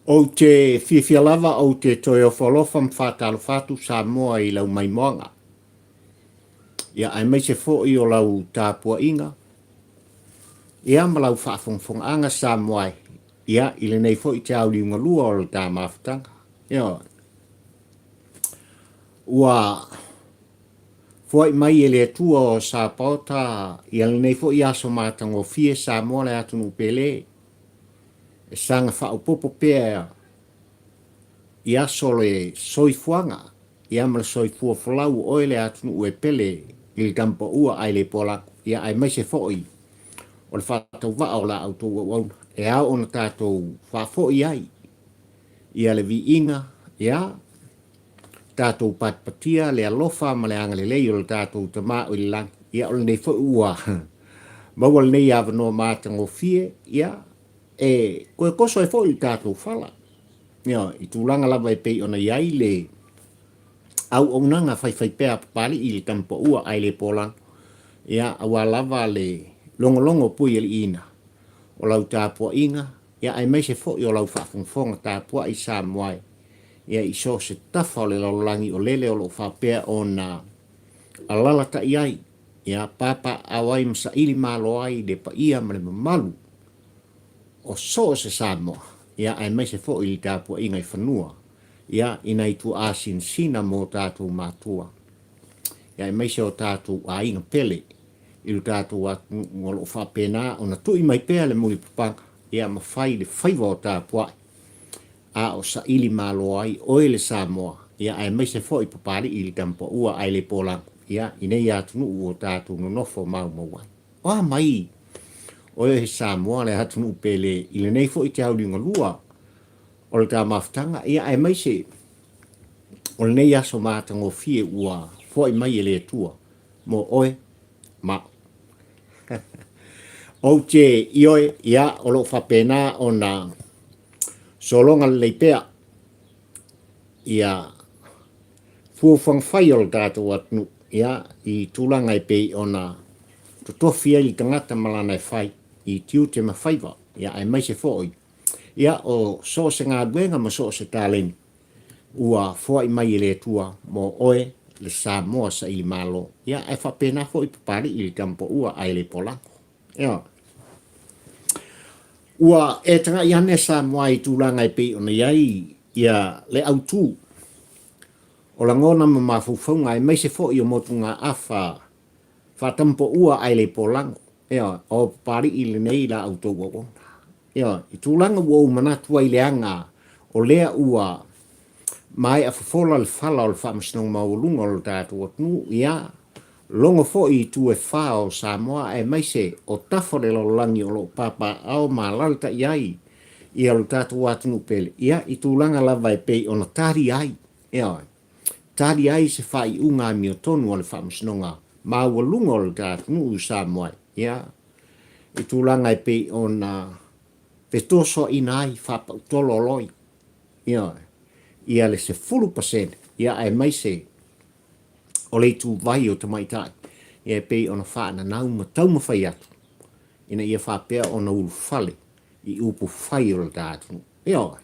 Ou te fiafia lava ou te toe ofo alofa ma faatalofa atu Samoa i lau maimoaga. Ia aemaise foi o lau tapuaiga, ia ma lau faafogafogaaga Samoa e, ia i lenei foi te auliugalua o le ta mafutaga. Ioe. Ua foai mai e le Atua o Sapaota ia lenei foi aso matagofie Samoa le atunuu pele, e saga faaopoopo pea i aso o le soifuaga, ia ma le soifua folau o oe le atunuu e pele i le tamapaua ae le poalago, ia aemaise foi o le faatauvaa o la outou auauna e ao ona tatou faafoi ai ia le viiga, ia tatou patipatia le alofa ma le agalelei o le tatou Tama o i le lagi. Ia o lenei foi ua maua lenei avanoa matagofie, ia e toe toso ai foi le tatou fala. Ia, i tulaga lava e pei ona i ai le auaunaga faifaipea a Papalii i le tamapaua ae le polalo, ia, aua lava le logologo pui aliiina o lau tapuaiga, ia aemaise foi o lau faafogafoga tapuai Samoa e, ia i so o se tafa o le lalolagi o lele o lo o faapea ona alalatai ai, ia papaaao ai ma saili malo ai le paia ma le mamalu o so o se Samoa, ia aemaise foi le tapuaiga i fanua, ia i nai tuaa sinasina mo tatou matua, ia aemaise o tatou aiga pele i lo tatou atunuu o lo o faapena ona tui mai pea le mulipapaga, ia ma fai le faiva o tapuai, a o saili malo ai oe le Samoa, ia aemaise foi Papalii le Tamapaua ae le polago, ia i nei atunuu o tatou nonofo maumau ai. O a mai oe he Samoa le atunuu pele i lenei foi te auliugalua o le ta mafutaga, ia aemaise o lenei aso matagofie ua foai mai e le Atua mo oe ma ou te ioe, ia o lo o faapena ona sologa lelei pea ia fuafuaga fai o le tatou atunuu, ia, i tulaga e pei ona totofi ai le tagata ma lana e fai i tiute ma faiva, ia, aemaise foi, ia, o so o se galuega ma so o se taleni ua foai mai e le Atua mo oe le Samoa saili malo, ia, ae faapena foi Papalii le tamapaua ae le polago. Ioe. Ua e tagai ane Samoa i tulaga e pei ona i ai ia le autu o lagona ma mafaufauga aemaise foi o motugaafa faatampoua ae le polago. Ioe, o Papalii lenei la outou auauna. Ioe, i tulaga ua ou manatu ai leaga o lea ua maea fofola le fala o le Faamasinoga Maualuga o lo tatou atunuu, ia, logo foi i itu e fa o Samoa aemaise o tafa o le lalolagi o lo o papaaao ma alalatai ai ia lo tatou atunuu pele, ia, i tulaga lava e pei ona talia ai, ioe, talia ai se faaiuga amiotonu a le Faamasinoga Maualuga o lo tatou atunuu i Samoa, ia, i tulaga e pei ona fetosoaina ai faapautolo loi, ioe, ia le 10%, ia aemaise o le ituvai o tamaitai, ia e pei ona faananau ma taumafai atu ina ia faapea ona ulufale i upu fai o le ta atunuu. Ioe.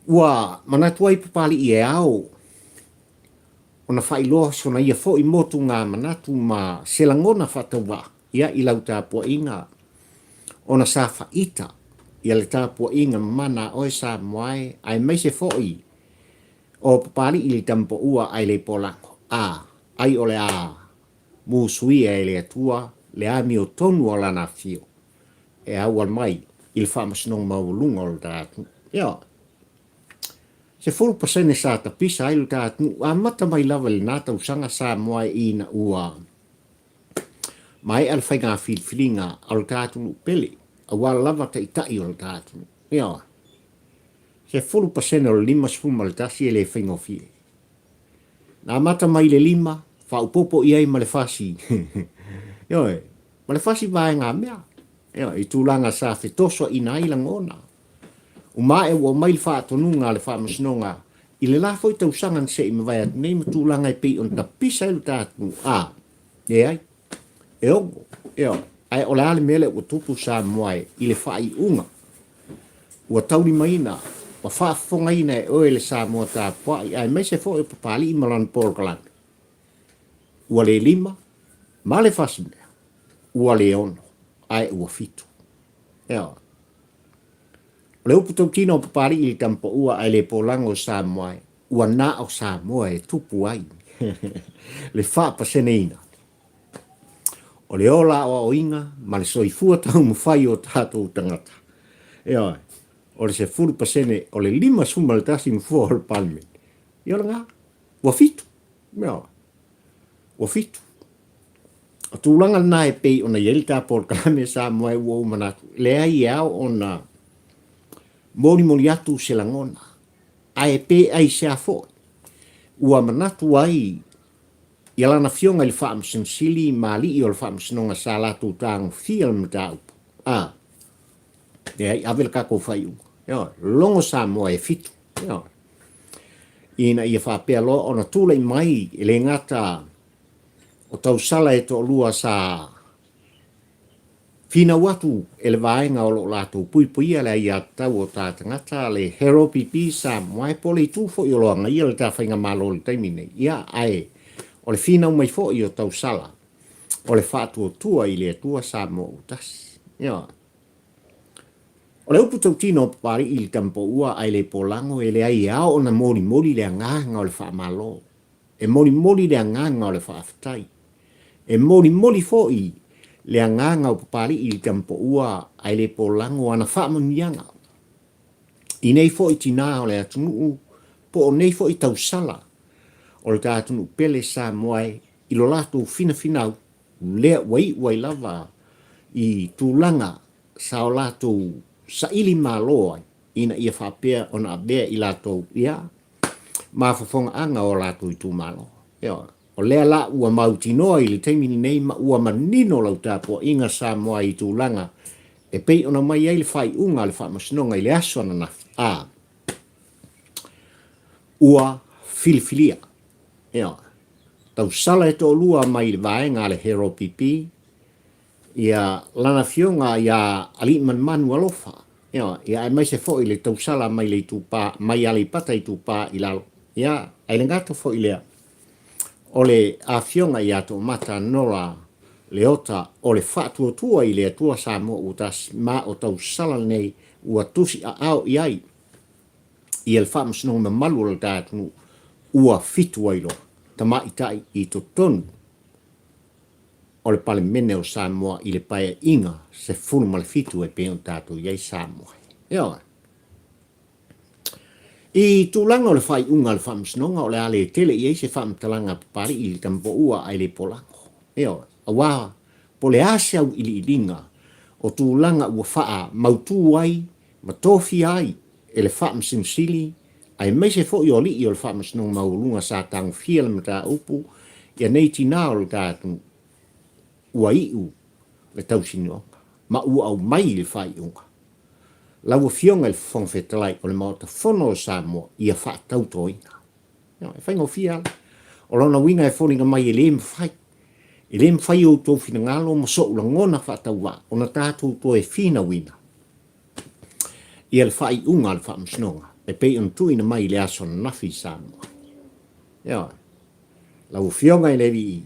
Ua manatu ai Papalii e ao ona faailoa sona ia foi motuga manatu ma se lagona faatauvaa ia i lau tapuaiga ona sa faita ia le tapuaiga mamana a oe Samoa e, aemaise foi o Papalii le tamapaua ae le polago, a ai o le a musuia e le Atua le amiotonu o lana afio e auala mai i le faamasinoga maualuga o le ta atunuu. Ioe. 10% sa tapisa ai lo ta atunuu amata mai lava i lena tausaga Samoa ina ua maea le faiga filifiliga a lo ta atunuu pele, aua lava taitai o lo ta atunuu. Ioe. 10% o le 51 e le faigofie. Na amata mai i le lima, faaopoopo i ai ma le fasi. Ioe, ma le fasi vaega mea. Ioe, i tulaga sa fetosoaina ai lagona. Uma ae ua aumai le faatonuga a le Faamasinoga i le la foi tausaga na se i mavae atu nei ma tulaga e pei ona tapisa ai lo ta atunuu. A, leai, e ono, ioe, ae o le a le mea lea ua tupu Samoa e i le faaiuga? Ua taulimaina ma faafofogaina e oe le Samoa tapuai aemaise foi o Papalii ma lana polokalame. Ua le lima ma le fasimea, ua le ono, ae ua fitu. Ioe. O le upu tautino a Papalii i le tamapaua ae le polago o Samoa e, ua na o Samoa e tupu ai le faapaseneina o le ola aoaoina ma le soifua taumafai o tatou tagata. Ioe, o le 10% o le 51 nofoa o le Palemene, ia o lena, ua fitu. Ioe, ua fitu. O tulaga lena e pei ona i ai le ta polokalame a Samoa e ua ou manatu, leai e ao ona molimoli atu se lagona, ae pe aisea foi ua manatu ai ia lana afioga i le Faamasino Sili ma alii o le Faamasinoga sa latou tagofia le mataupu. A, leai, ave le tatou faaiuga. Ioe, logo Samoa e fitu. Ioe. Ina ia faapea loa ona tulai mai e le gata o tausala e toalua sa Finau atu e le vaega o lo o latou puipuia le aiatatau o ta tagata, le Hero PP Samoa, po o le itu foi o lo o agaia le ta faigamalo i le taimi nei. Ia, ae o le finau mai foi o tausala o le faatuatua i le Atua Samoa ua tasi. Ioe. O le upu tautino o Papalii i le tamapaua ae le polago e leai e ao ona molimoli le agaga o le faamalo. E molimoli le agaga o le faafetai. E molimoli foi le agaga o Papalii i le tamapaua ae le polago ana faamanuiaga i nei foi tinā o le atunuu po o nei foi tausala o le ta atunuu pele Samoa e i lo latou finafinau lea ua iu ai lava i tulaga sa o latou saili malo ai ina ia faapea ona avea i latou ia mafofogaaga o latou itumalo. Ioe. O lea la ua mautinoa i le taimi lenei ma ua manino lau tapuaiga Samoa i tulaga e pei ona mai ai le faaiuga a le Faamasinoga i le aso ananafi, a ua filifilia, ioe, tausala e toalua mai le vaega a le Hero PP, ia lana afioga ia Aliimanumanu Alofa, ioe, ia aemaise foi le tausala mai le Itupa, mai Aleipata Itupa i lalo, ia, ae le gata foi lea, o le afioga ia Toomata Nola Leota o le Faatuatua i le Atua Samoa ua tasi, ma o tausala lenei ua tusi aao i ai ia le faamasinoga mamalu o le ta atunuu ua fitu ai loa tamaitai i totonu o le Palemene o Samoa i le Paeaiga 17 e pei ona tatou i ai Samoa. Ioe. I tulaga o le faaiuga a le Faamasinoga, o le a le tele i ai se faamatalaga a Papalii i le tamapaua ae le polago. Ioe, aua po o le a se auiliiliga o tulaga ua faamautu ai ma tofia ai e le Faamasino Sili aemaise foi o alii o le Faamasinoga Maualuga sa tagofia le mataupu ia nei tinā o le ta atunuu ua iu le tausinioga ma ua aumai le faaiuga. Lau Afioga i le Fofoga Fetalai o le Maota Fono o Samoa ia faatautoina. E faigofie lava. O lona uiga e foliga mai e le mafai. E le mafai outou finagalo ma so'u lagona faatauvaa ona tatou toe finauina ia le faaiuga a le Faamasinoga e pei ona tuuina mai i le aso ananafi i Samoa. Ioe. Lau Afioga i le Alii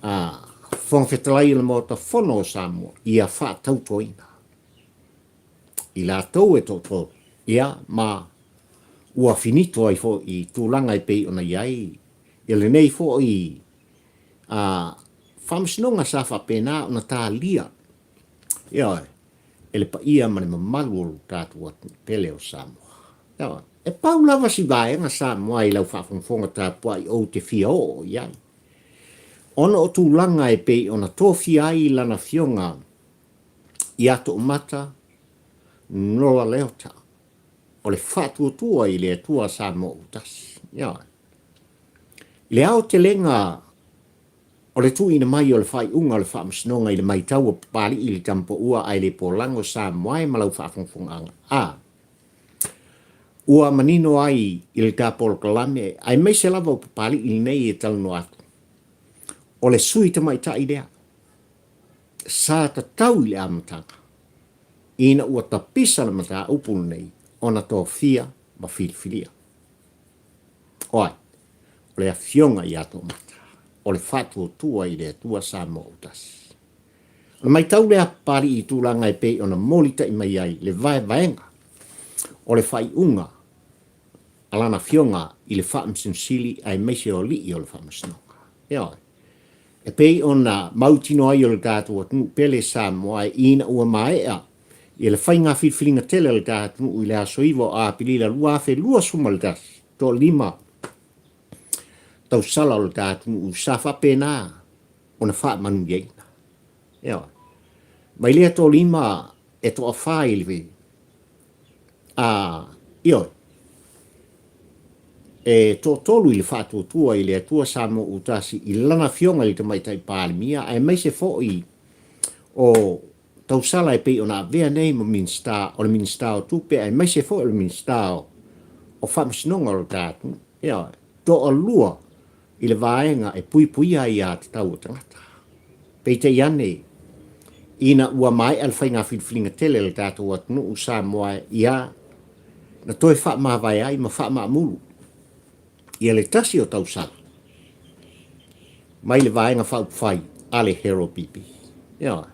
a Fofoga Fetalai o le Maota Fono o Samoa, ia faatautoina i latou e toatolu, ia, ma ua finito ai foi i tulaga e pei ona i ai ia lenei foi a Faamasinoga sa faapena ona talia, ioe, e le paia ma le mamalu o lo tatou atunuu pele o Samoa. Ioe. E pau lava si vaega Samoa i lau faafogafoga tapuai ou te fia oo i ai, ona o tulaga e pei ona tofia ai lana afioga ia Toomata Nola Leota o le faatuatua i le Atua Samoa ua tasi. Ioe. I le aotelega O le tuuina mai o le faaiuga o le Faamasinoga i le matau a Papalii i le tamapaua ae le polago Samoae ma lau faafogafogaaga a ua manino ai i le ta polokalame aemaise lava o Papalii lenei e talanoa atu o le sui tamaitai lea sa tatau i le amataga. Ina ua tapisa le mataupu lenei ona tofia ma filifilia. O ai? O le Afioga ia Toomata, o le Faatuatua i le Atua Samoa Autasi. O le matau lea a Papalii i tulaga e pei ona molitai mai ai le vaevaega o le faaiuga a lana afioga i le Faamasino Sili aemaise o alii o le Faamasinoga. Ioe. E pei ona mautinoa ai o le tatou atunuu pele Samoa ina ua maea ia le faiga filifiliga tele a le ta atunuu i le aso 9 o Apilila 2021, toalima tausala o le ta atunuu sa faapena ona faamanuiaina. Ioe. Mai lea toalima e toafa i le a, ioe, e toatolu i le faatuatua i le Atua Samoa ua tasi i lana afioga i le Tamaitai Palemia aemaise foi o tausala e pei ona avea nei ma Minisita, o le Minisita o Tupe aemaise foi o le Minisita o Faamasinoga o le ta atunuu. Ioe, toalua i le vaega e puipuia ai aiatatau a tagata. Peitai ane, ina ua maea le faiga filifiliga tele a le tatou atunuu Samoa ia na toe faamavae ai ma faamaamulu ia le tasi o tausala mai le Vaega Faaupufai a le Hero PP. Ioe.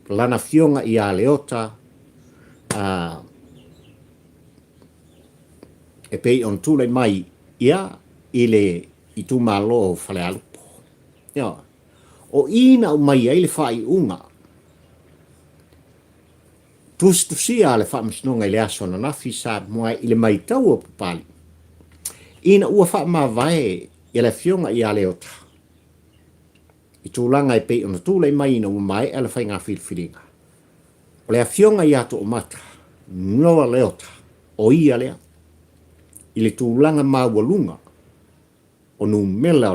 Lana afioga ia Leota a e pei ona tulai mai ia i le itumalo o Falealupo. Ioe. O i na aumai ai le faaiuga tusitusia a le Faamasinoga i le aso ananafi Samoa i le matau a Papalii ina ua faamavae ia le Afioga ia Leota i tulaga e pei ona tulai mai ina ua maea le faiga filifiliga. O le Afioga ia Toomata Noah Leota, o ia lea i le tulaga maualuga o numera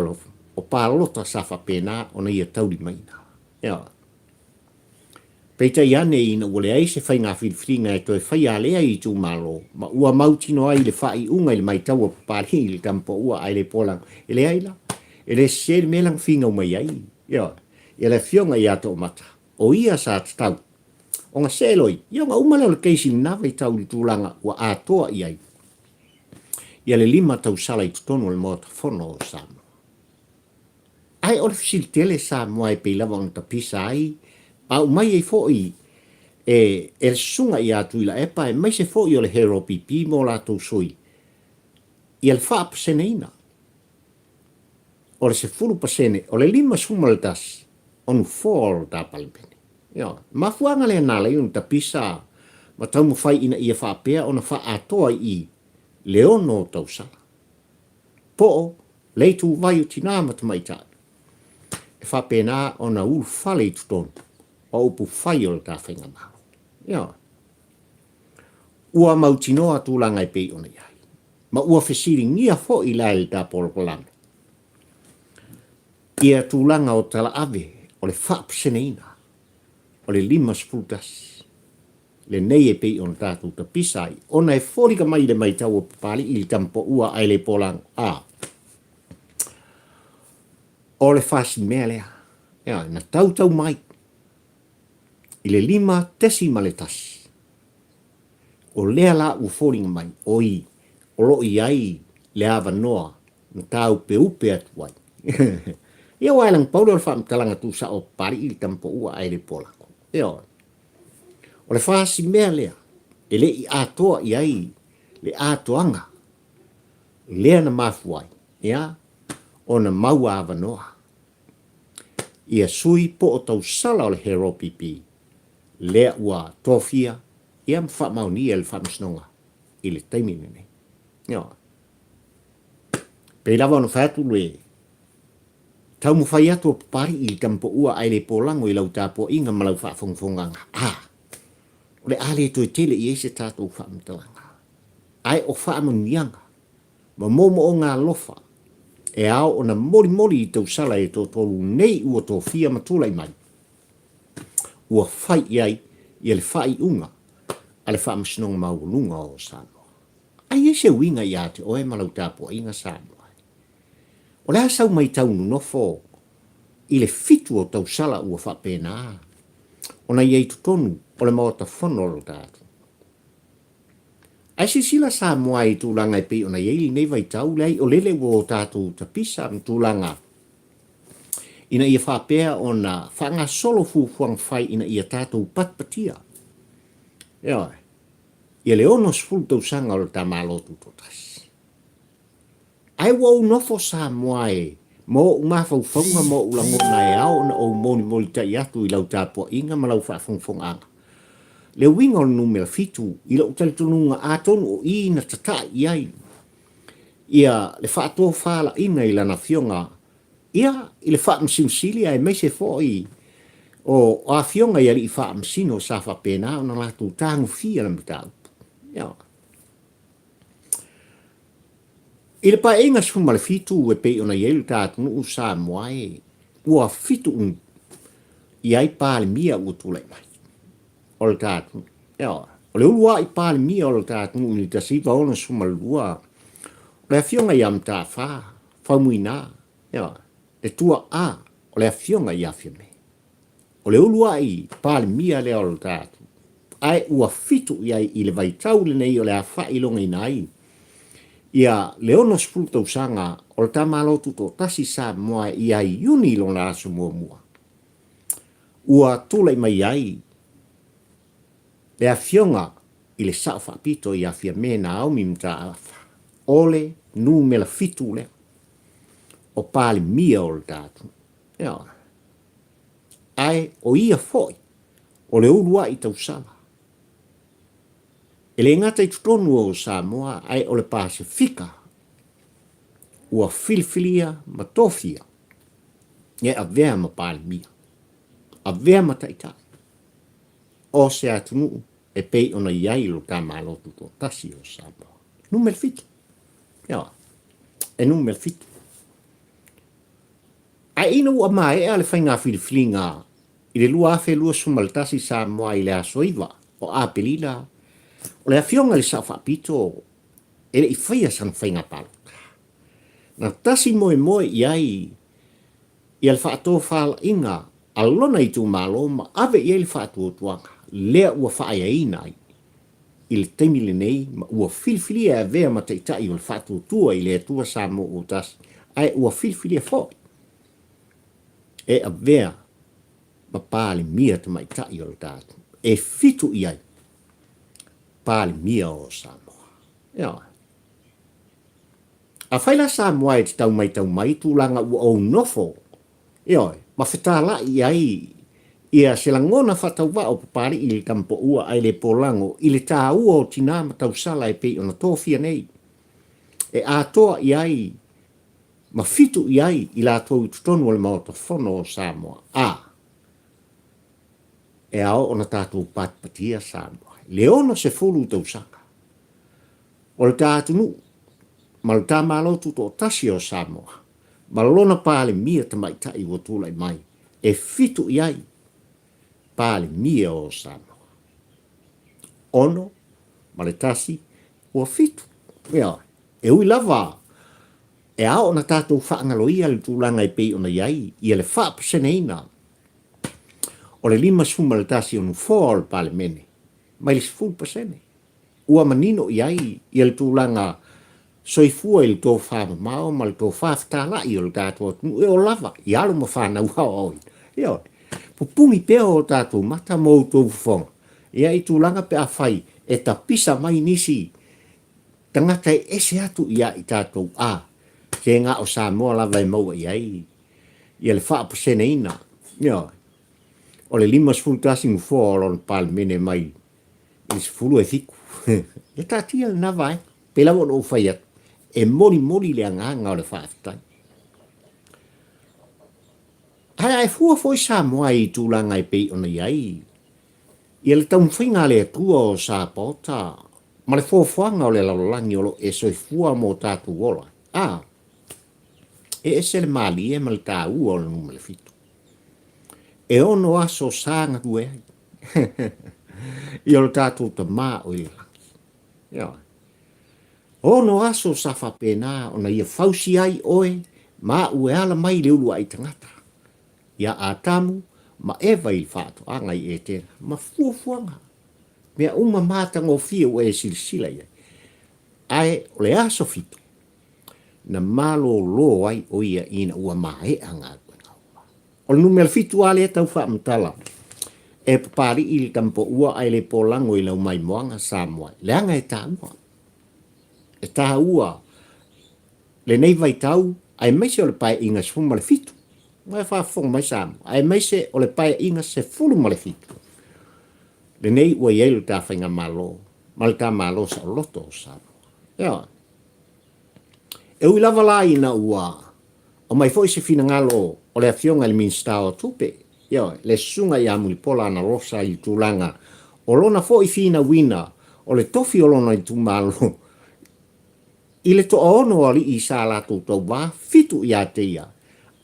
o palota sa faapena ona ia taulimaina. Ioe. Peitai ane ina ua leai se faiga filifiliga e toe faia lea itumalo ma ua mautinoa ai le faaiuga i le matau a Papalii i le tamapoua ae le pola, e leai la, e le sese le mea lea na finau mai ai. Ioe. Ia le Afioga ia Toomata, o ia sa tatau ona see loi, ia ona uma lea o le keisi i lena vaitau i le tulaga ua atoa i ai ia le lima tausala i totonu o le Maota Fono o Samoa. Ae o le fesili tele Samoa e pei lava ona tapisa ai ma aumai ai foi e e le susuga ia Tuilaepa aemaise foi o le Hero PP ma o latou sui ia le faapaseneina o le 10% o le 51 o nofoa o le ta Palemene. Ioe. Mafuaaga lea na ala ai ona tapisa ma taumafai ina ia faapea ona faaatoa i i le ono tausala. Po o le ituvai o tinā ma tamaitai e faapena ona ulufale i totonu o upu fai o le ta faigamalo. Ioe. Ua mautinoa tulaga e pei ona i ai, ma ua fesiligia foi la e le ta polokalame ia tulaga o talaave o le faapaseneina o le 51 lenei e pei ona tatou tapisa ai, ona e foliga mai i le matau a Papalii i le tamapoua ae le polago, a o le fasimea lea, ioe, na tautau mai i le 5.1. O lea la ua foliga mai, o i, o lo o i ai le avanoa na tāupeupe atu ai. Ia aua e lagapau lea o le faamatalaga tuusao a Papalii i le tamapoua ae le polago. Ioe. O le fasimea lea e le i atoa i ai le atoaga lea na mafua ai, ia, ona maua avanoa ia sui po o tausala o le Hero PP lea ua tofia ia ma faamaonia e le Faamasinoga i le taimi lenei. Ioe. Pei lava ona fai atu le taumafai atu o Papalii i le tamapoua ae le polago i lau tapuaiga ma lau faafogafogaga, a, o le a le toe tele i ai se tatou faamatalaga. Ae o faamanuiaga ma moomooga alofa e ao ona molimoli i tausala e toatolu nei ua tofia ma tulai mai, ua fai i ai ia le faaiuga a le Faamasinoga Maualuga o Samoa. Ai i ai se uiga ia te oe ma lau tapuaiga Samoa? O le a sau matau nonofo i le fitu o tausala ua faapena ona i ai totonu? o le Maota Fono o lo ta atunuu. Ae silasila Samoa i tulaga e pei ona i ai lenei vaitau, leai o lele ua o tatou tapisa ma tulaga ina ia faapea ona faagasolo fuafuaga fai ina ia tatou patipatia. Ioe, ia le 60 tausaga o le ta Malo Tutoatasi. Ae ua ou nofo Samoa e, ma ou mafaufauga ma ou lagona e ao ona ou molimolitai atu i lau tapuaiga ma lau faafogafogaaga. Le uiga o le numera fitu, i lou talitonuga atonu o i na tata'i i ai ia le faatofalaiga i lana afioga ia i le Faamasino Sili aemaise foi o afioga i alii faamasino sa faapena ona latou tagofia le mataupu. Ia. I le Paeaiga 17 e pei ona i ai lo ta atunuu Samoa e, ua fitu i ai Palemia ua tulai mai o le ta atunuu. Ioe. O le uluai Palemia o le ta atunuu i le 1962, o le Afioga ia Mataafa Faumuina, ioe, le tuaa o le Afioga ia Fiame. O le uluai Palemia lea o le ta atunuu, ae ua fitu i ai i le vaitau lenei o le a faailogaina ai ia le 60 tausaga o le ta Malo Tutoatasi Samoa ia Iuni lona aso muamua. Ua tulai mai ai le Afioga i le Sao Faapito ia Fiame Naomi Mataafa, o le numera fitu lea o Palemia o le ta atunuu. Ioe. Ae o ia foi o le uluai tausala. E le gata i totonu o Samoa ae o le Pasefika ua filifilia ma tofia e avea ma Palemia, avea ma Taitai o se atunuu e pei ona i ai lo ta Malo Tutoatasi o Samoa. Numera fitu. Ioe. E numera fitu. Ae ina ua maea le faiga filifiliga i le 2021 Samoa i le aso 9 o Aperila, o le Afioga i le Sao Faapito e le i faia sana faiga palota. Na tasi moemoe i ai ia le faatofalaiga a lona itumalo ma ave i ai le faatuatuaga lea ua faaeaina ai i le taimi lenei ma ua filifilia e avea ma taitai o le faatuatua i le Atua Samoa ua tasi, ae ua filifilia foi e avea ma Palemia tamaitai o le tatou e fitu i ai Palemia o Samoa. Ioe. Afai la Samoa e te tau maitau mai tulaga ua ou nofo, ioe, ma fetala'i i ai ia se lagona faatauvaa o Papali'i i le Tamapoua ae le polago i le taua o tinā ma tausala e pei ona tofia nei, e atoa i ai ma fitu i ai i latou i totonu o le Maota Fono o Samoa, a e ao ona tatou patipatia Samoa i le 60 tausaga. O le ta atunuu ma le ta Malo Tutoatasi o Samoa ma lona Palemia tamaitai ua tulai mai e fitu i ai Palemia o Samoa. Ono ma le tasi ua fitu. Ioe. E ui lava e ao ona tatou faagaloia le tulaga e pei ona i ai ia le faapaseneina o le 51 o Nofoa o le Palemene mai le 10%. Ua manino i ai ia le tulaga soifua i le tofa mamao ma le tofa fetala'i o le tatou atunuu e oo lava i alo ma fanau aoaoina. Ioe. Pupuni pea o tatou mata ma outou fofoga ia i tulaga pe afai e tapisa mai nisi tagata e ese atu ia i tatou a se na o Samoa lava e maua i ai ia le faapaseneina. Ioe. O le 51 nofoa o lona Palemene mai i le sefulu e fitu. Ia taatia lena vaega. Pei lava ona ou fai atu, e molimoli le agaga o le faafetai. Ae a e fua foi Samoa i tulaga e pei ona i ai ia le taumafaiga a le Atua o Sapaota ma le foafoaga o le lalolagi o lo o e soifua mo tatou ola, a, e ese le malie ma le taua o le numera fitu. E ono aso sa galue ai. I o le tatou Tama o i le lagi. Ioe. Ono aso sa faapena ona ia fausi ai oe ma a'u e ala mai i le uluai tagata, ia Atamu. ma Eva i le faatoaga i Etena, ma fuafuaga, mea uma matagofie ua e silasila i ai. Ae o le aso fitu, na malōlō ai ʻo ia ina ua maea galuega uma. O le numera fitu lava lea tau faamatala e Papali'i le Tamapoua ae le polago i lau maimoaga Samoa, leaga e taua. E taua lenei vaitau aemaise o le Paeaiga 17. Ua e faafofoga mai Samoa, aemaise o le Paeaiga 17 lenei ua i ai lo ta Faigamalo ma le ta Malo saoloto o Samoa. Ioe. E ui lava la ina ua aumai foi se finagalo o le Afioga i le Minisita o Tupe, ioe, le Susuga ia Mulipola Anarosa i le tulaga o lona foi finauina o le tofi o lona itumalo i le toaono o alii sa latou tauva, fitu ia te ia,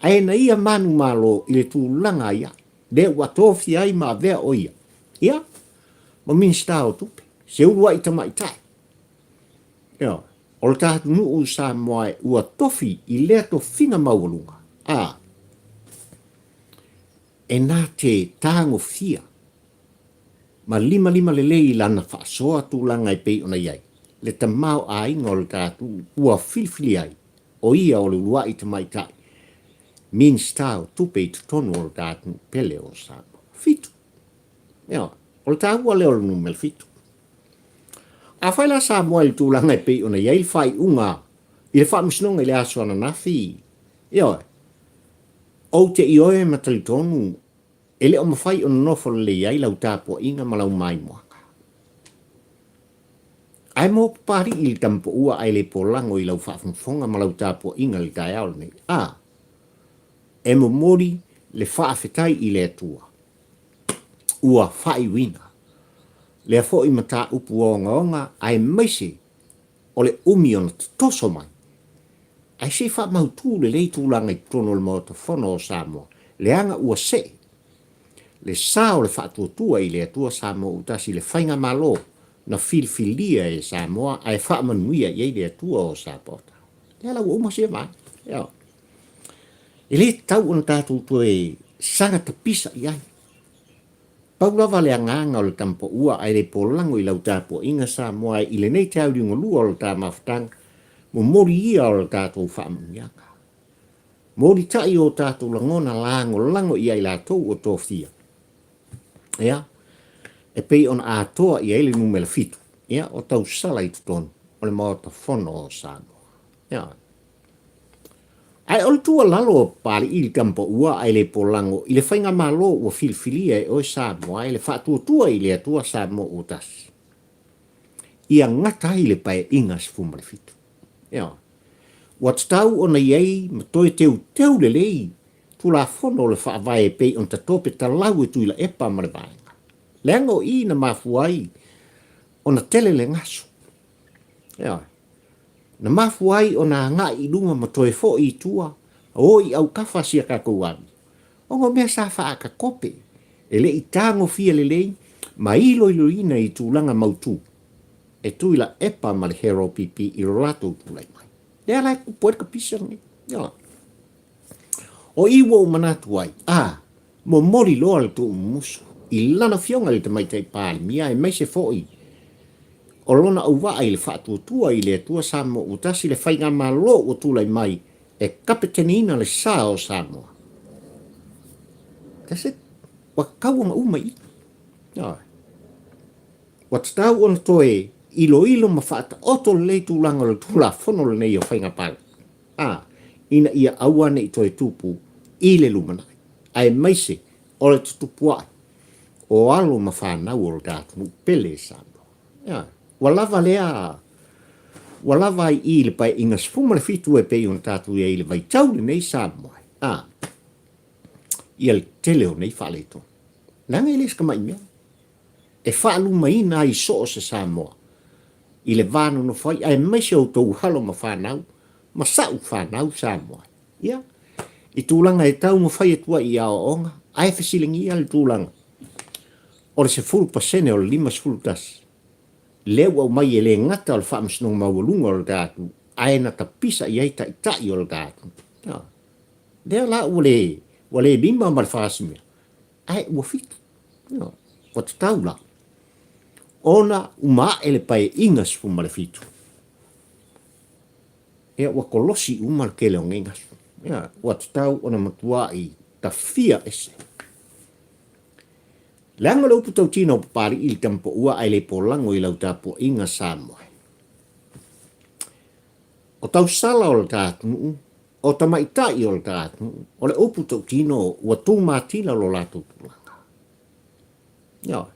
ae na ia manumalo i le tulaga ai ae, lea ua tofia ai ma avea o ia, ia, ma Minisita o Tupe, se uluai tamaitai. Ioe, o le ta atunuu i Samoa ua tofi i lea tofiga maualuga, a, e na te tagofia ma limalima lelei i lana faasoa tulaga e pei ona i ai le tamaoaiga o le ta atunuu ua filifili ai o ia o le uluai tamaitai Minisita o Tupe i totonu o le ta atunuu pele o Samoa. Fitu. Ioe, o le taua lea o le numera fitu. Afai la Samoa i le tulaga e pei ona i ai le faaiuga i le Faamasinoga i le aso ananafi, ioe, ou te ioe ma talitonu e le o mafai ona nofo lelei ai lau tapuaiga ma lau maimoaga. Ae mo Papali'i i le tamapoua ae le polago i lau faafogafoga ma lau tapuaiga i le taeao lenei, a, e momoli le faafetai i le Atua ua faaiuina lea foi mataupu ogaoga aemaise o le umi ona totoso mai, ae se i faamautu lelei tulaga i totonu o le Maota Fono o Samoa, leaga ua see le sa o le faatuatua i le Atua Samoa ua tasi i le Faigamalo na filifilia e Samoa ae faamanuia i ai le Atua o Sapaota. Lea la ua uma sia vaega. E le tatau ona tatou toe saga tapisa i ai. Pau lava le agaga o le tamapoua ae le polago i lau tapuaiga Samoa i lenei taeoliugalua o le ta mafutaga, momoli ia o le tatou faamanuiaga. Molitai o tatou lagona lagolago ia i latou ua tofia. Ia, e pei ona atoa i ai le numera fitu, ia, o tausala i totonu o le Maota Fono o Samoa. Ia. Ae o le tuualalo a Papali'i i le tamapoua ae le polago i le faigamalo ua filifilia e oe Samoa e le faatuatua i le Atua Samoa ua tasi, ia gata ai le Paeaiga 17. Ioe. Ua tatau ona i ai ma toe teuteu lelei Tulafono o le Faavae e pei ona tatope talau e Tuilaepa ma le Vaega. Leaga o i na mafua ai ona tele le gasu. Ioe. Na mafua ai ona agai i luma ma toe foi i tua, o i aukafa si a tatou amio. Ona o mea sa faatakope, e le i tagofia lelei ma iloiloina i tulaga mautu e Tuilaepa ma le HRPP i lo latou tulai mai. Lea la e tupu ai le kapisa lenei. Ioe. O i ua ou manatu ai, a, momoli loa le tuumumusu i lana afioga i le Tamaitai Palemia aemaise foi o lona auvaa i le faatuatua i le Atua Samoa ua tasi le faigamalo ua tulai mai e kapeteneina le sa o Samoa. That's it. Ua tatau ona uma i i. Ioe. Ua tatau ona toe iloilo ma faataoto lelei tulaga o le Tulafono lenei o Faiga Palota. A, ina ia aua ne i toe tupu i le lumanai, aemaise o le tutupua'i o alo ma fanau o lo ta atunuu pele Samoa. Ioe, ua lava lea, ua lava ai i le Paeaiga 17 e pei ona tatou i ai i le vaitau lenei Samoa, a, ia le tele o nei faaletonu. Leaga e le se tamai mea e faalumaina ai so o se Samoa i le va nonofo ai, aemaise outou alo ma fanau, ma sa'u fanau Samoa. Ia, i tulaga e taumafai atu ai i aoaoga, ae fesiligia le tulaga o le 10% o le 51, lea ua aumai e le gata o le Faamasinoga Maualuga o le ta atunuu, ae na tapisa i ai taitai o le ta atunuu. Lea la ua le, ua le lima ma le fa simea. Ae ua 7. Ioe. Ua tatau la ona uma ae le Paeaiga 17. Ia ua kolosi uma le tele o nei gasu. Ia ua tatau ona matuai tafia ese. Leaga o le upu tautino o Papalii i le tamapoua ae le polago i lau tapuaiga Samoa. O tausala o le ta atunuu, o tamaitai o le ta atunuu, o le upu tautino ua tumatila lo latou tulaga. Ioe.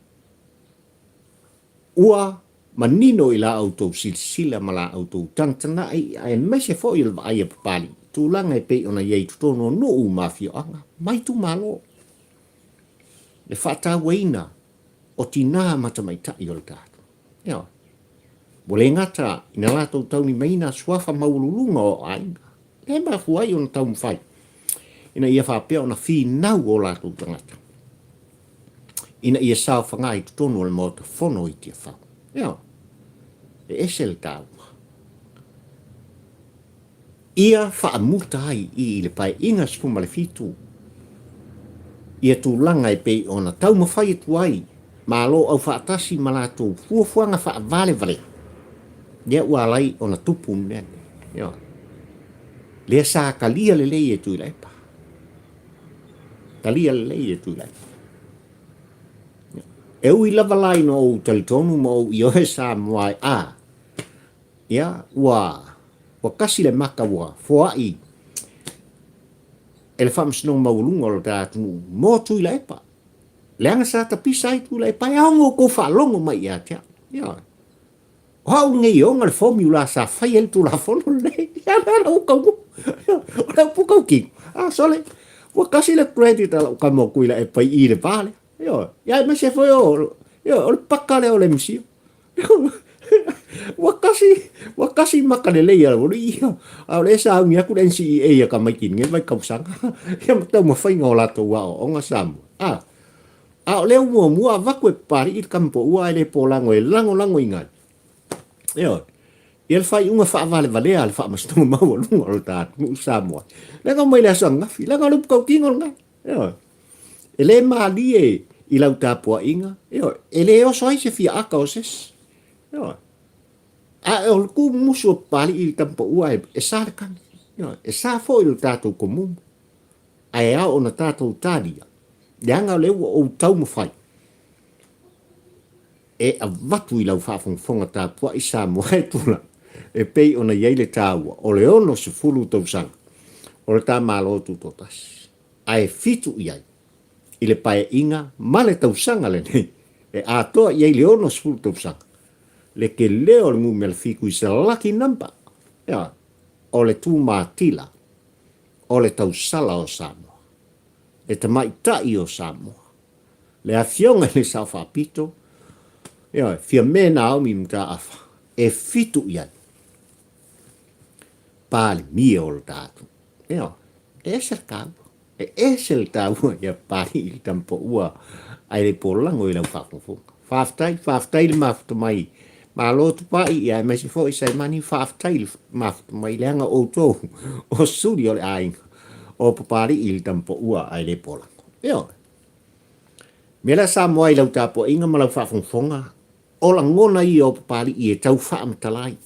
Ua manino i la outou silasila ma la outou tagatanai aemaise foi o le vaai a Papalii i tulaga e pei ona i ai i totonu o nuu ma afioaga ma itumalo. Le faatauaina o tinā ma tamaitai o le tatou. Ioe. Ua le gata ina latou taulimaina suafa maualuluga o aiga, lea e mafua ai ona taumafai ina ia faapea ona finau o latou tagata ina ia saofaga i totonu o le Maota Fono i Tiafau. Ioe. E ese le taua. Ia faamuta ai i le Paeaiga 17 ia tulaga e pei ona taumafai atu ai Malo aufaatasi ma latou fuafuaga faavalevalea, lea ua ala ai ona tupu le mea lenei. Ioe. Lea sa talia lelei e Tuilaepa. Talia lelei e Tuilaepa. E ui lava la ina ou talitonu ma ou ioe Samoa e a, ia, ua, ua kasi le maka ua foai e le Faamasinoga Maualuga o le ta atunuu mo Tuilaepa. Leaga sa tapisa ai Tuilaepa e aoga outou faalogo mai ia te au. Ioe. O au lenei e ona le formula sa fai ai le Tulafono lenei. Ia lea la ua taunuu. O le upu tautino, a sole, ua tasi le credit a lau tama o Tuilaepa i i le va lea. Ioe. Ia aemaise foi o, ioe, o le paka lea o le MCIL. Ua kasi, ua kasi maka lelei a lau alii, a o lea e sauni atu le NCEA ia tamaiti i lenei vaitausaga, ia ma taumafaiga o latou aoaoga Samoa. A, a o lea ua muamua avatu e Papalii le tama poua ae le polago e lagolagoina ai, ioe, ia le faaiuga faavalevalea a le Faamasinoga Maualuga o le ta atunuu Samoa. Leaga omai i le aso ananafi, leaga o le upu tautino lena. Ioe. E le malie i lau tapuaiga, ioe, e le oso ai se fiaaka o se isi. Ioe. A o le tumumusu o Papalii i le tamapaua e sa le tagi. Ioe. E sa foi lo tatou komumu. Ae ao ona tatou talia, leaga o lea ua ou taumafai e avatu i lau faafogafoga tapuai Samoa e tula e pei ona i ai le taua o le 60 tausaga o le ta Malo Tutoatasi, ae 7 i ai i le Paeaiga ma le tausaga lenei e atoa i ai le 60 tausaga le tele o le numera 7 is a lucky number, ioe, o le tumatila o le tausala o Samoa, le tamaitai o Samoa. Le Afioga i le Sao Faapito, ioe, Fiame Naomi Mataafa, e 7 i ai Palemia o le tatou. Ioe, e ese le taua, e ese le taua ia Papalii le tamapaua ae le polago i lau faafogafoga. Faafetai, faafetai le mafuta mai. Malo Tupai, ia aemaise foi Saimani, faafetai le mafuta mai leaga o outou o suli o le aiga o Papalii le tamapaua ae le polago. Ioe. Mea la Samoa i lau tapuaiga ma lau faafogafoga, o lagona ia o Papalii e tau faamatala ai.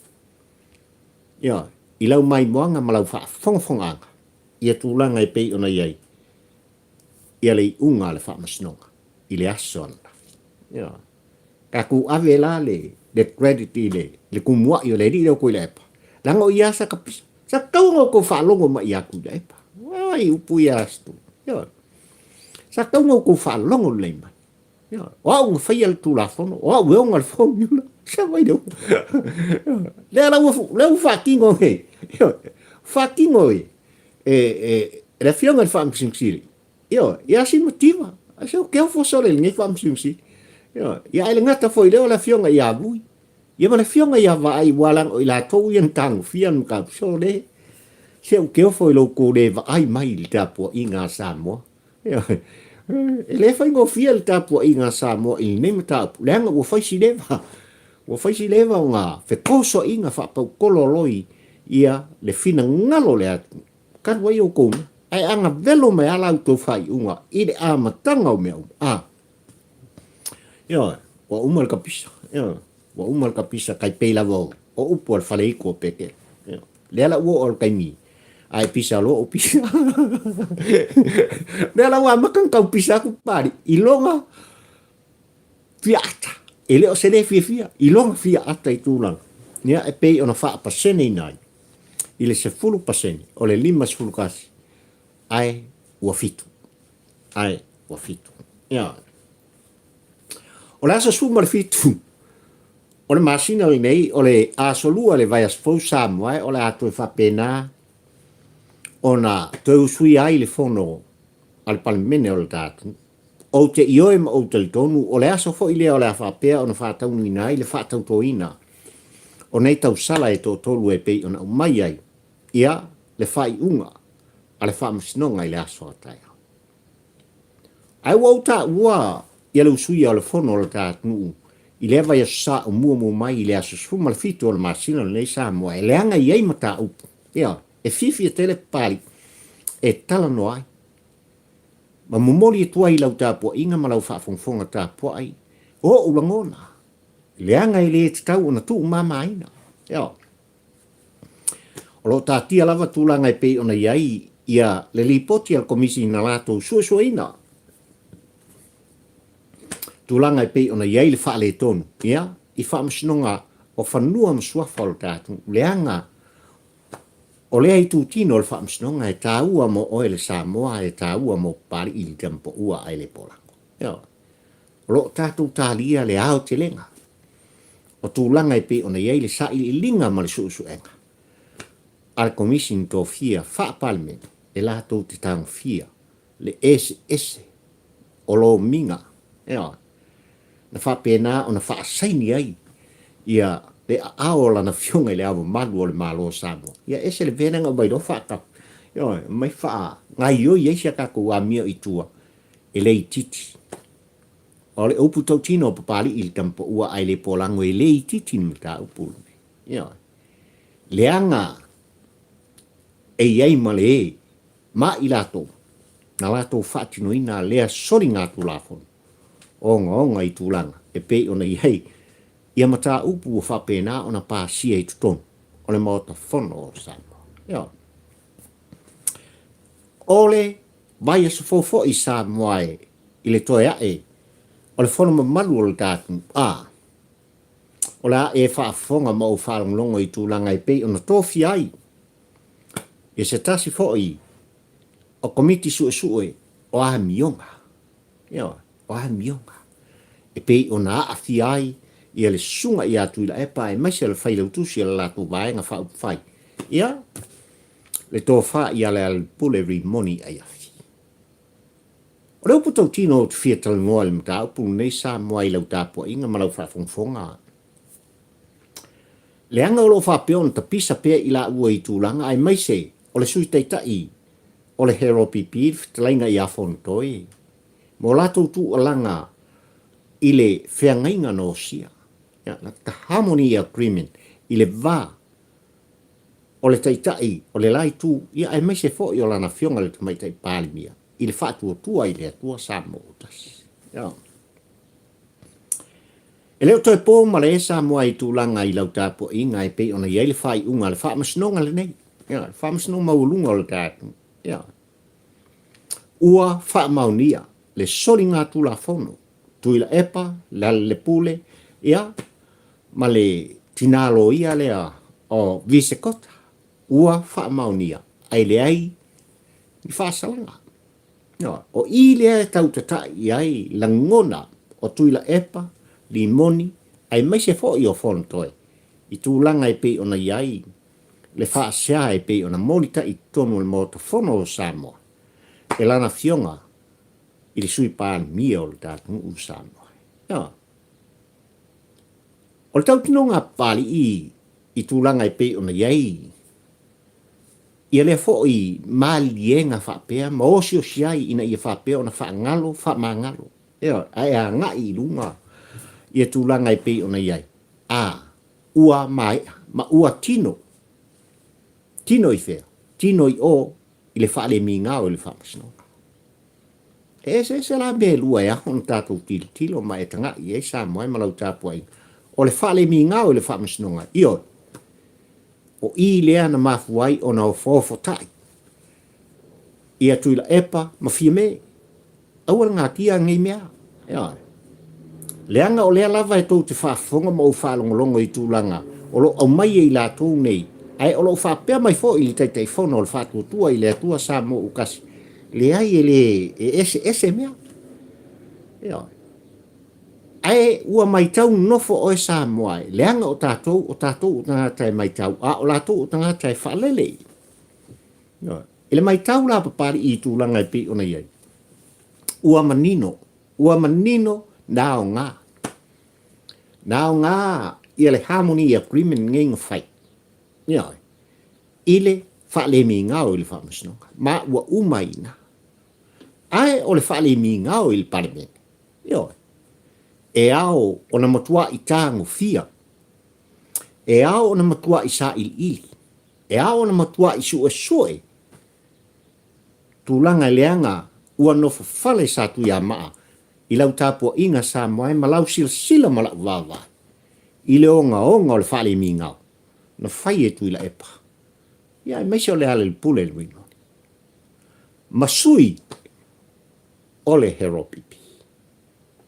Ioe, i lau maimoaga ma lau faafogafogaaga ia tulaga e pei ona i ai ia le iuga a le Faamasinoga i le aso ananafi. Ioe. Tatou ave la le, le credit i le, le tumuai o le alii lea o Tuilaepa, leaga o ia sa tapisa. Sa tatau ona outou faalogo mai ia Tuilaepa. Ai, upu ia Astu. Ioe. Sa tatau ona outou faalogo lelei mai. Ioe. O au na faia le Tulafono, o au e ona le formula. Sa mai le upu. Lea la ua, lea ua faatino nei. Ioe. Faatino e, e, e, e le Afioga i le Faamasino Sili. Ioe, ia si mativa. Ai se o ke ofo sole i lenei Faamasino Sili. Ioe. Ia ae le gata foi i lea o le Afioga ia Vui. Ia ma le Afioga ia Vaai ua leaga o i latou ia na tagofia le mataupu. Sole, se ou te ofo i lo outou le vaai mai i le tapuaiga a Samoa. Ioe. E le faigofie le tapuaiga a Samoa i lenei mataupu, leaga ua fai si leva. Ua fai si leva ona fetosoaina faapaukolo loi ia le finagalo o le atunuu. Talu ai outou mea. Ae agavelo mai lava la outou faaiuga i le amataga o mea uma. A. Ioe, ua uma le kapisa. Ioe, ua uma le kapisa tai pei lava o, o upu a le faleitu o Petelo. Ioe, lea la ua oo i le taimi a e pisa loa ou pisa. Lea la ua amata ona tau pisa atu Papalii i lona fia ata. E le o se le fiafia, i lona fia ata i tulaga. Ia, e pei ona faapaseneina ai i le 10% o le 51 ae ua fitu. Ae ua fitu. Ia. O le aso 17 o le masina lenei, o le aso lua le vaiaso fou Samoa e o le a toe faapena ona toe usuia ai le fono a le Palemene o le tatou. Ou te ioe ma ou talitonu o le aso foi lea o le a faapea ona faataunuina ai le faatautoina o nei tausala e toatolu e pei ona aumai ai ia le faaiuga a le Faamasinoga i le aso a taeao. Ae ua ou taua ia le usuia o le fono o le ta atunuu i lea vaiaso sa o muamua mai i le aso 17 o le masina lenei Samoa e leaga i ai mataupu ia e fiafia tele Papalii e talanoa ai ma momoli atu ai i lau tapuaiga ma lau faafogafoga tapuai o ou lagona leaga e le tatau ona tuumamaina. Ioe. O lo o taatia lava tulaga e pei ona i ai ia le lipoti a le Komisi na latou suesueina tulaga e pei ona i ai le faaletonu ia i Faamasinoga o Fanua ma Suafa o le tatou leaga o lea itutino o le Faamasinoga e taua mo oe le Samoa e taua mo Papalii le Tamapoua ae le Polago. Ioe. O lo o tatou talia le aotelega o tulaga e pei ona i ai le sailiiliga ma le suesuega a le Komisi na tofia faa-Palemene e latou te tagofia le eseese o lomiga, ioe, na faapena ona faasaini ai ia le aao o Lana Afioga i Le Ao Mamalu o le Malo o Samoa. Ia ese le mea lea na aumai loa faatau, ioe, aumai faagaoioi ai si a tatou amio i tua e le itiiti. O le upu tautino o Papalii i le tamapaua ae le polago e le itiiti le mataupu lenei. Ioe. Leaga e i ai ma le e ma i latou na latou faatinoina lea soligatulafono ogaoga i tulaga e pei ona i ai ia mataupu ua faapena ona pasia i totonu o le Maota Fono o Samoa. Ioe. O le vaiaso fou foi Samoa e i le toe aʻe o le fono mamalu o le ta atunuu, a o le a e faafofoga ma ou faalogologo i tulaga e pei ona tofia ai e se tasi foi o Komiti Suesue o Amioga, ioe, o amioga e pei ona aafia ai ia le susuga ia Tuilaepa aemaise o le failautusi o le latou Vaega Faaupufai, ia, le tofa ia Lealailepule Rimoni Aiafi. O le upu tautino ou te fia talanoa i le mataupu lenei Samoa i lau tapuaiga ma lau faafogafoga, leaga o lo o faapea ona tapisa pea i laua i tulaga aemaise o le Sui Taitai o le HRPP le fetalaiga ia Fonotoe ma o latou tuualaga i le feagaiga na osia, the Harmony Agreement, i le va o le Taitai o le la Itu, ia aemaise foi o lana Afioga i le Tamaitai Palemia i le faatuatua i le Atua Samoa ua tasi. Ia. E le o toe po ma le Samoa i tulaga i lau tapuaiga e pei ona i ai le faaiuga a le Faamasinoga lenei, ia, le Faamasinoga Maualuga o le tatou, ia, ua faamaonia le soligatulafono Tuilaepa, Lealailepule, ia, ma le tina loia lea o Visekota, ua faamaonia ae leai ni faasalaga. O i lea e tau tata'i i ai lagona o Tuilaepa, Limoni, aemaise foi o Fonotoe i tulaga e pei ona i ai le faasea e pei ona molita'i i totonu o le Maota Fono o Samoa e lana Afioga i le Sui Palemia o le tatou nuu o Samoa. Ioe. O le tautinoga a Papalii i tulaga e pei ona i ai ia lea foi maliliega faapea ma osiosi ai ina ia faapea ona faagalo, faamagalo, ioe, ae agai i luga ia tulaga e pei ona i ai, a ua maea ma ua tino. Tino i fea? Tino i o. i le faalemigao i le Faamasinoga. E eseese la mea e lua e ao ona tatou tilotilo ma e tagai i ai Samoa e ma lau tapuaiga. O le faalemigao i le Faamasinoga, ioe, o i lea na mafua ai ona ofoofo tai ia Tuilaepa ma Fiame. Aua le natia nei mea. Ioe. Leaga o lea lava e tou te faafofoga ma ou faalogologo i tulaga o lo o aumai e i latou nei, ae o lo o faapea mai foi le Taitaifono o le Faatuatua i le Atua Samoa ua Tasi, leai e le e eseese mea. Ioe. Ae ua maitau nofo oe Samoa e, leaga o tatou, o tatou o tagata e maitau, a o latou o tagata e faalele. Ioe. I le maitau la a Papalii i tulaga e pei ona i ai, ua manino, ua manino na aoga. Na aoga ia le Harmony Agreement lenei na fai, ioe, i le faalemigao i le Faamasinoga, ma ua uma ai i ina. Ae o le faalemigao i le Palemene, ioe, e ao ona matuai tagofia, e ao ona matuai sailiili, e ao ona matuai suesue tulaga e leaga ua nofo fale Satuiamaa i lau tapuaiga Samoa e ma lau silasila ma lau vaavaai i le ogaoga o le faalemigao na fai e Tuilaepa, ia aemaise o Lealailepule Luinoni ma sui o le Heropipi.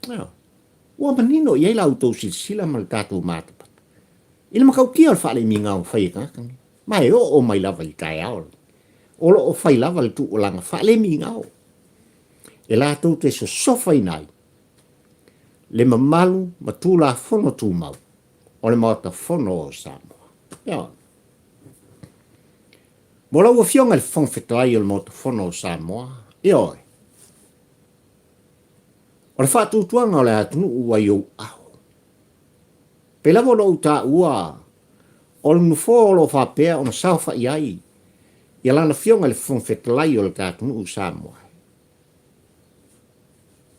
Ioe. Ua manino i ai la outou silasila ma le tatou matapata i le matautia o le faalemigao na fai e tagata nei. Ma e oo mai lava i le taeao lenei, o lo o fai lava le tuualaga faalemigao e latou te sosofaina ai le mamalu ma Tulafono Tumau o le Maota Fono o Samoa. Ioe. Mo lau Afioga i le Fofoga Fetalai o le Maota Fono o Samoa, ioe, o le faatuatuaga o le atunuu ua i ou aao. Pei lava ona ou taua, o le nofoa o lo o faapea ona saofai ai ia Lana Afioga i le Fofoga Fetalai o le ta atunuu Samoa,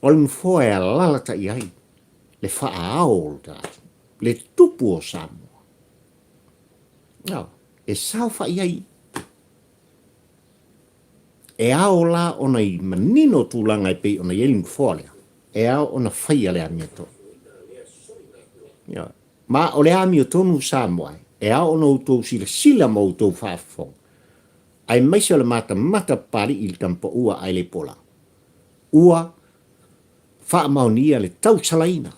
o le nofoa e alalatai ai le faaao o le ta atunuu, le tupu o Samoa. No, e saofai ai E ao la ona i manino tulaga e pei ona i ai le nofoa lea, e ao ona faia le amiotonu. Ioe. Ma o le amiotonu Samoa, e ao ona outou silasila ma outou faafofoga, aemaise o le matamata papalii i le tamapaua ae le pola, ua faamaonia le tausalaina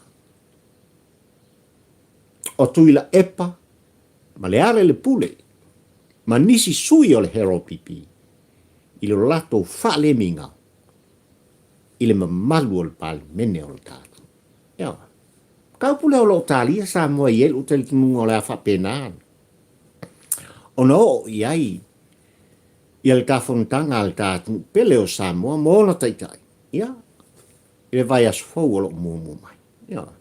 o Tuilaepa ma Lealailepule ma nisi sui o le HRPP i lo latou faalemiga i le mamalu o le Palemene o le tatou. Ioe. Mataupu lea o lo o talia Samoa e i ai lou talitonuga o le a faapena ona oo i ai ia le ta fonotaga a le ta atunuu pele o Samoa ma ona taitai, ia, i le vaiaso fou o lo o muamua mai. Ioe.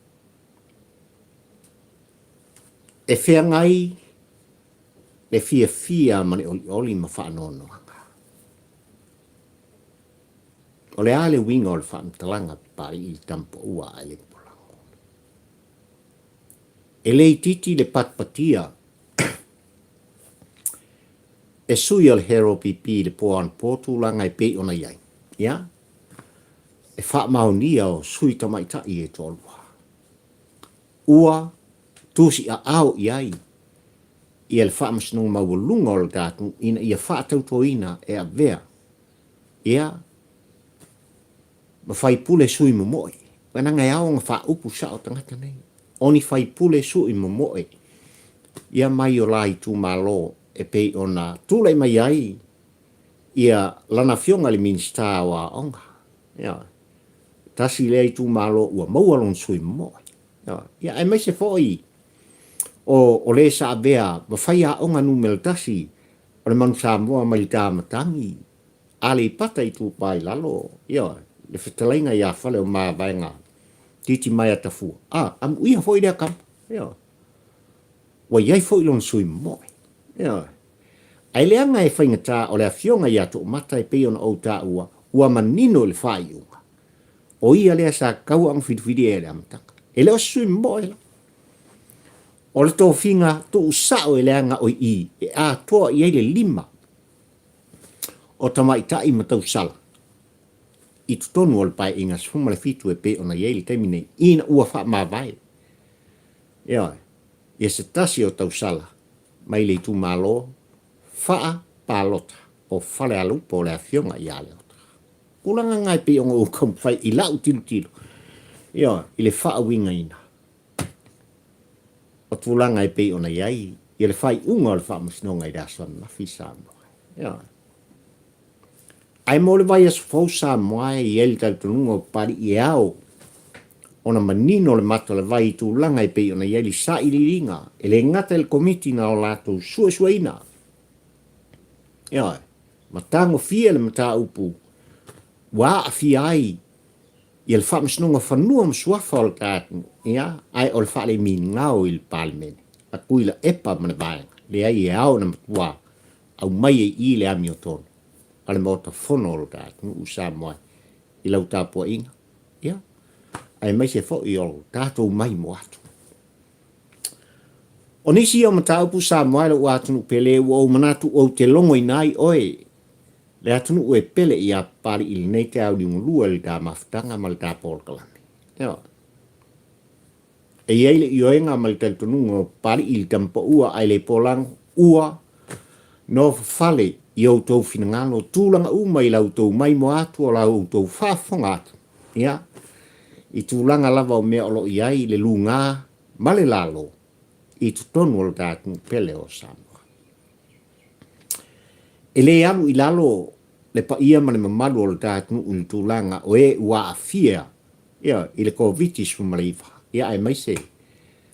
E feagai le fiafia ma le olioli ma faanoanoaga. O le a le uiga o le faamatalaga Papalii i le tamapaua ae le polago? E le itiiti le patipatia e sui o le HRPP i le po anapo tulaga e pei ona i ai. Ia, e faamaonia o sui tamaitai e toalua. Ua tusiaao i ai ia le faamasinoga maualuga o le tatou ina ia faatautoina e avea ia ma faipule sui momoe. Leaga e ao ona faaupu sao tagata nei. O ni faipule sui momoe ia mai o la itumalo e pei ona tulai mai ai ia lana afioga i le Minisita o Aoga. Ioe. Tasi lea itumalo ua maua lona sui momoe. Ioe. Ia aemaise foi o, o le sa avea ma faiaoga numera tasi o le Manu Samoa mai le Taamatagi, Aleipata Itupa i Lalo, ioe, le fetalaiga ia Faleomavaega Titimaea Tafua. A, amuia foi lea tama, ioe. Ua i ai foi lona sui momoe, ioe. Ae leaga e faigata o le afioga ia Toomata e pei ona ou taua, ua manino i le faaiuga, o ia lea sa tatau ona filifilia i le amataga. E le o se sui momoe la. O le tofiga tuusao e leaga o i i e atoa i ai le lima. o tamaitai ma tausala i totonu o le Paeaiga 17 e pei ona i ai le taimi nei, ina ua faamavae, ioe, ia se tasi o tausala mai le itumalo faa-palota o Falealupo o le Afioga ia Leota. Tulaga na e pei ona ou taumafai i lau tilotilo, ioe, i le faauigaina o tulaga e pei ona i ai ia le faaiuga o le Faamasinoga i le aso ananafi i Samoa. Ioe. Ae mo le vaiaso fou Samoa e i ai le talitonuga o Papalii e ao ona manino le mata o le vai i tulaga e pei ona i ai le sailiiliga e le gata i le Komiti na o latou suesueina, ioe, ma tagofia le mataupu ua aafia ai ia le Faamasinoga Fanua ma Suafa o le ta atunuu, ia, ae o le faalemigao i le Palemene a Tuilaepa ma le Vaega, leai e ao ona matua aumai ai i i le amiotonu a le Maota Fono o lo ta atunuu Samoa i lau tapuaiga, ia, aemaise foi o lo tatou maimoa atu. O nisi ia o mataupu Samoa i lou atunuu pele ua ou manatu ou te logoina ai oe le atunuu e pele ia Papalii i lenei taeao liugalua i le ta mafutaga ma le ta polokalame. Ioe. E i ai le ioega ma le talitonuga o Papalii i le tamapaua ae le polago, ua nofofale i outou finagalo tulaga uma i la outou maimoa atu o la outou faafofoga atu, ia, i tulaga lava o mea o lo o i ai le luga ma le lalo i totonu o le ta atunuu pele o Samoa. E le alu i lalo le paia ma le mamalu o le ta atunuu i le tulaga o e ua aafia Ioe, i le Koviti-19, ia aemaise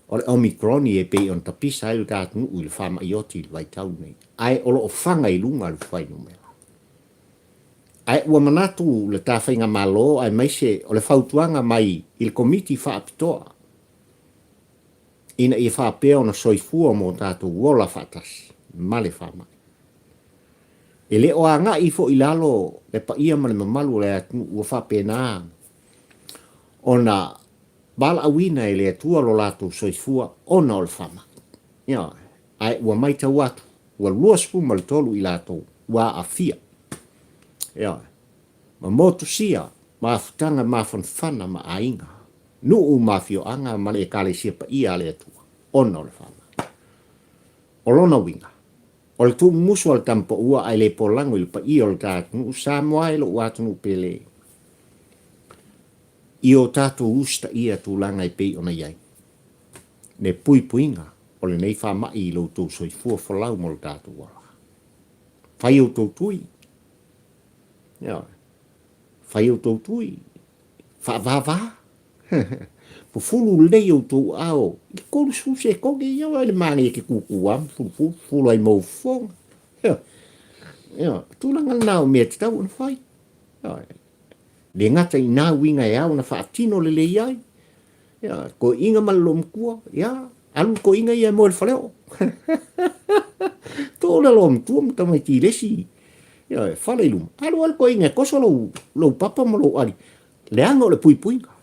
o le Omicron e pei ona tapisa ai lo ta atunuu i le faamai oti i le vaitau lenei, ae o lo o faga i luga le fuainumera. Ae ua manatu le ta faigamalo aemaise o le fautuaga mai i le Komiti Faapitoa ina ia faapea ona soifua mo tatou ola faatasi ma le faamai. E le o agai foi i lalo le paia ma le mamalu o le atunuu ua faapena ona valaauina e le Atua lo latou soifua ona o le faamai. Ioe. Ae ua maitau atu, ua 23 i latou ua aafia. Ioe. Ma motusia mafutaga mafanafana ma aiga, nuu ma afioaga ma le Ekalesia paia a le Atua ona o le faamai. O lona uiga, O le tuumumusu a le tamapaua ae le polago i le paia o le ta atunuu Samoa e lou atunuu pele i o tatou usitaia tulaga e pei ona i ai le puipuiga o lenei faamai i lo outou soifua folau mo le tatou ola. Fai outou tui. Ioe. Fai outou tui. Faavava. Fufulu lelei outou aao i le 30 sekone ia oe le manaia ke kūkū a ma fulufulu, fufulu ai ma ou fofoga. Ioe. Ioe. Tulaga lena o mea e tatau ona fai. Ioe. Le gata i nā uiga e ao ona faatino lelei ai. Ioe. Toeaiina ma le loomatua, ia, alu le toeaina ia e moe i le faleoo. Too le loomatua ma tamaiti i le isi, ioe, fale i luma. Alu lava le toeaina e toso lou, lou papa ma lou ali. Leaga o le puipuiga.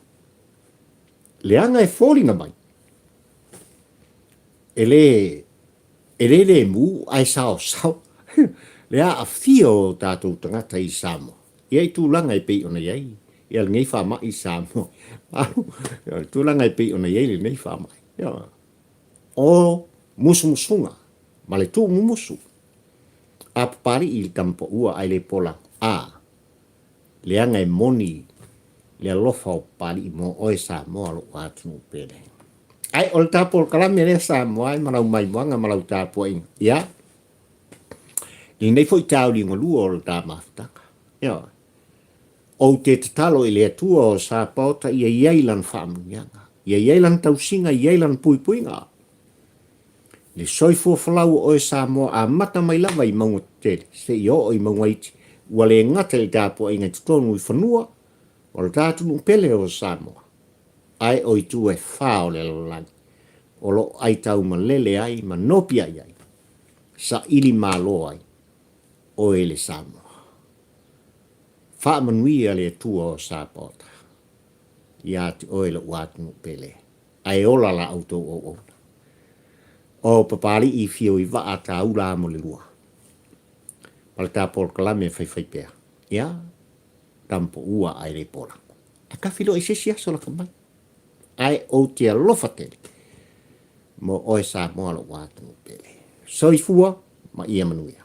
Leaga e foliga mai, e le, e le lemu ae saosao le aafia o tatou tagata i Samoa. Ia i tulaga e pei ona i ai ia lenei faamai i Samoa. Ia le tulaga e pei ona i ai lenei faamai. Ia, o musumusuga ma le tuumumusu a Papalii i le tamapaua ae le polago. A, Leaga e moni le alofa o Papalii mo oe Samoa lou atunuu pele. Ae o le ta polokalame lea Samoa e ma lau maimoaga ma lau tapuaiga. Ia, i lenei foi taoligalua o le ta mafutaga. Ioe. Ou te tatalo i le Atua o Sapaota ia i ai lana faamanuiaga, ia i ai lana tausiga, ia i ai lana puipuiga. Le soifua folau o oe Samoa amata mai lava i mauga tetele seia oo i mauga iti, ua le gata i le tapuaiga i totonu i fanua o le ta atunuu pele o Samoa, ae o itu e fa o le lalolagi o lo o aitaumalele ai ma nopiai ai, saili malo ai oe le Samoa. Faamanuia le Atua o Sapaota ia te oe lou atunuu pele. Ae ola la outou auauna. O Papalii fio i vaa taula mo le lua. Ma le ta polokalame e faifai pea. Ia, tama paua ae le polago. Ae ka feiloai i se isi aso laka mai. Ae ou te alofa tele mo oe Samoa lou atunuu pele. Soifua ma ia manuia.